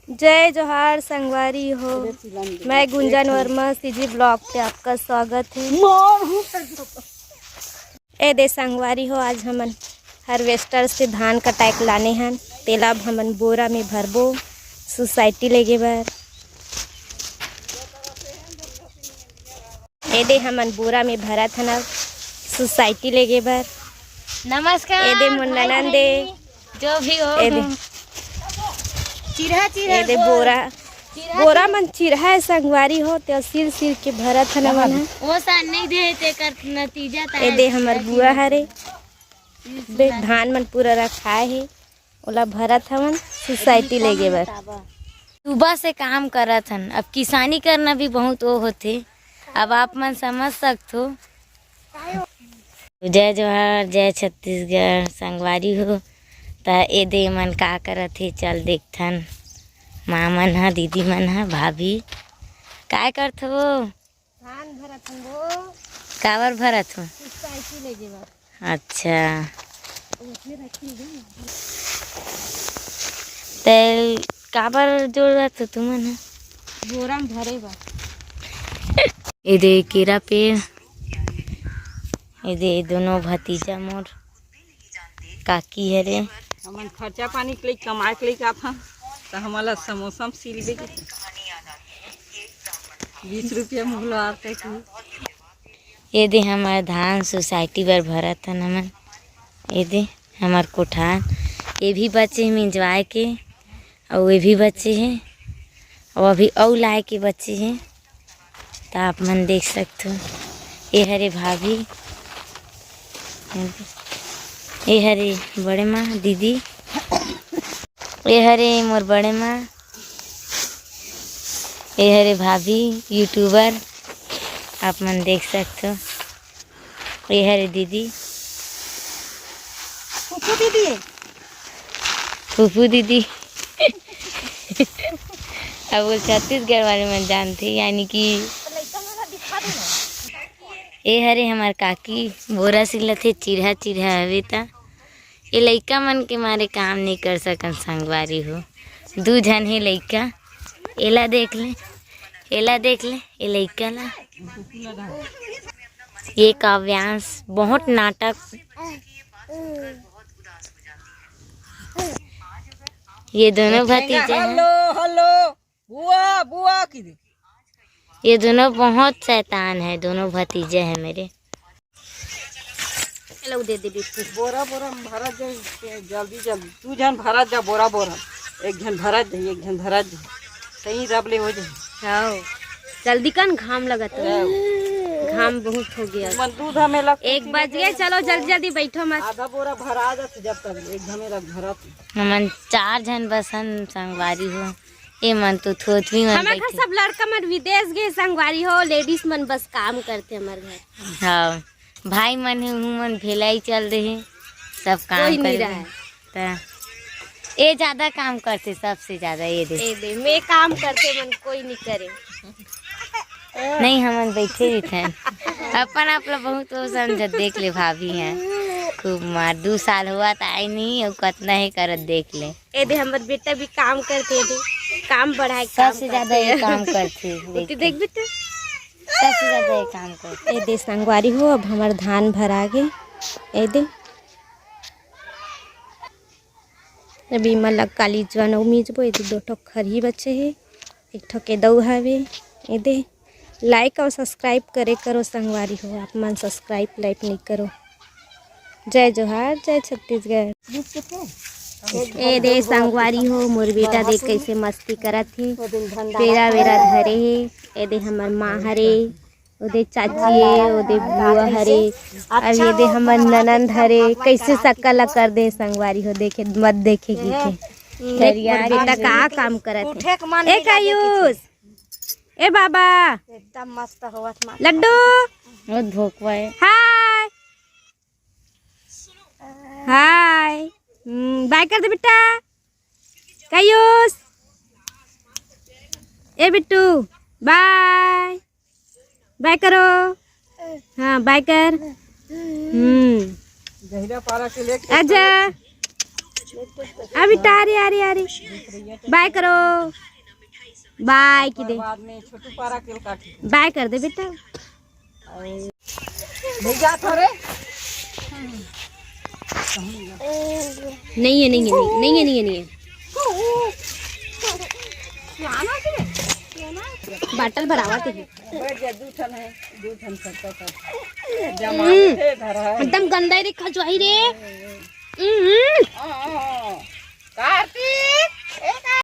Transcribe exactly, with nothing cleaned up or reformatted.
जय जोहार संगवारी हो, मैं गुंजन वर्मा, सीजी ब्लॉग पे आपका स्वागत है। ए दे संगवारी हो, आज हमन हार्वेस्टर से धान कटाए के लाने हन, तेला अब हमन बोरा में भरबो सोसाइटी लेगे बर। ए दे हमन बोरा में भरत हन अब सोसाइटी लेगे बर। नमस्कार, ए दे मोर भाई ननंद दे। बहिनी, जो भी हो। ए दे। चिरहा, चिरहा ए दे बोल। बोरा, चिरहा, बोरा चिरहा। मन चिरहा है संगवारी हो, ते सिर सिर के भरत हन हमन ह। वो सा नहीं दे, तेकर नतीजा ता ए दे हमर बुआ हरे। बे धान मन पूरा रखाए हे, ओला भरत हवन सोसाइटी लेगे बर। सुबह से काम करत हन, अब किसानी करना भी बहुत वो होथे। अब आप मन समझ सकथो। जय जोहार, जय छत्तीसगढ़ संगवारी हो। त ए दे मन का करत हे, चल देखथन। माँ मन ह, दीदी मन ह, भाभी काय करथो? धान भरत हन वो। काबर भरत हो? सोसाइटी लेगे बर। अच्छा। ओतने रखी दे। तेल काबर जोड़त हो तुमन ह? बोरा में भरे बर। ए दे केरा पेड़, ए दे दोनों भतीजा मोर। काकी हरे। हमन खर्चा पानी के लिए, कमाए के लिए आथन, त हमन ला समोसा में सिल दे। बीस रुपया मुगलवार तक। ये दे हमर धान सोसाइटी बर भरत हन हमन। ये दे हमर कोठार, ये भी बचे हे मिंजवाए के, अउ ये भी बचे हे, अउ अभी अउ लाए के बचे हे। त आप मन देख सकथो, ए हरे भाभी, ए हरे बड़े माँ, दीदी, ए हरे मोर बड़े माँ, ए हरे भाभी यूट्यूबर, आप मन देख सकथो। ये हरे दीदी। फूफू दीदी। फूफू दीदी। अब वो छत्तीसगढ़ वाले मन जानथे, यानी कि ए हरे हमर काकी बोरा सिलत हे, चिरहा चिरहा हवे त। ए लइका मन के मारे काम नइ कर सकन संगवारी हो। दू झन हे लइका, एला देख ले, एला देख ले, ए लइका ला। ये काव्यांश बहुत नाटक। ये दोनों भतीजे हैं। हेलो, हेलो, बुआ, बुआ की दे। ये दोनों बहुत शैतान है, दोनों भतीजे हैं मेरे। चलो दे दे बिट्टू। बोरा बोरा में भरत जाई, जल्दी जल्दी। दू झन भरत जा बोरा बोरा। एक झन भरत जाई, एक झन भरत जाई। कहीं रब ले हो जाई। हाँ, जल्दी कन, घाम लगत है। हाँ। घाम बहुत हो गया। मन दूध हमें लग एक बज गए, चलो जल्दी जल्दी बैठो मत। आधा बोरा भरा जात जब तक एक झमेला भरत। हमन चार झन बसन संगवारी हो। ए मन तो थोथवी मन हमर घर बैठे। सब लड़का मन विदेश गए संगवारी हो, लेडीज मन बस काम करथे हमर घर। हाँ, भाई मन हे, उहू मन भेलाई चल रहे, सब काम कोई नहीं करे रहा हे। है। त ए ज्यादा काम करथे, सबसे ज्यादा ए दे। ए दे, मैं काम करथे, मन कोई नहीं करे। नहीं, हमन बैठे ही थे। अपन आप ला बहुत वो समझत, देख ले भाभी हैं, खूब मार, दू साल हुआ त आई नहीं, अउ कतना ही करत देख ले। ए दे हमर बेटा भी काम करथे, ए दे काम बढ़ाए के काम सबसे ज्यादा करथे। ये काम करथे, ओके, देख। देख बेटा। सबसे ज्यादा ये काम करथे। ए दे संगवारी हो, अब हमर धान भरा गे। ए दे, अभी एमा लग काली जवन अउ मिजबो। ए दे दो ठो खरही बचे हे, एक ठो के दऊ हवे। ए दे, लाइक अउ सब्सक्राइब करे करो संगवारी हो, आप मन सब्सक्राइब लाइक नहीं करो। जय जोहार, जय छत्तीसगढ़। ए दे संगवारी हो, मोर बेटा दे कैसे मस्ती करत हे, पेरा वेरा धरे हे। ए दे हमर माँ हरे, ओ दे चाची हे, ओ दे बुआ हरे, अब ये दे हमर ननंद हरे। कैसे सक्का ला कर दे संगवारी हो, देखे मत देखे की के। देख मोर बेटा का काम करत हे। ए कायुष, ए बाबा, एकदम मस्त होवत माँ। लड्डू। बहुत भोकवा है। हाय। हाय। हम्म, बाय कर दे बेटा। कायुष। ए बिट्टू, बाय। बाय करो। हाँ, बाय कर। हम्म। गहिरा पारा के लेके आजा। अभी तारी आ रही, आ रही। बाय करो, बाय की दे। बाद में छोटू पारा के काटी। बाय कर दे बेटा। नहीं जात हो रे। नहीं है, नहीं है, नहीं, नहीं है, नहीं है, नहीं है। बाटल भरावा थे। बैठ जा, दू ठन है, दू ठन सबका सब। जमा हम्म। थे धरा है। एकदम गंदा ही दिखा जो है रे। हम्म।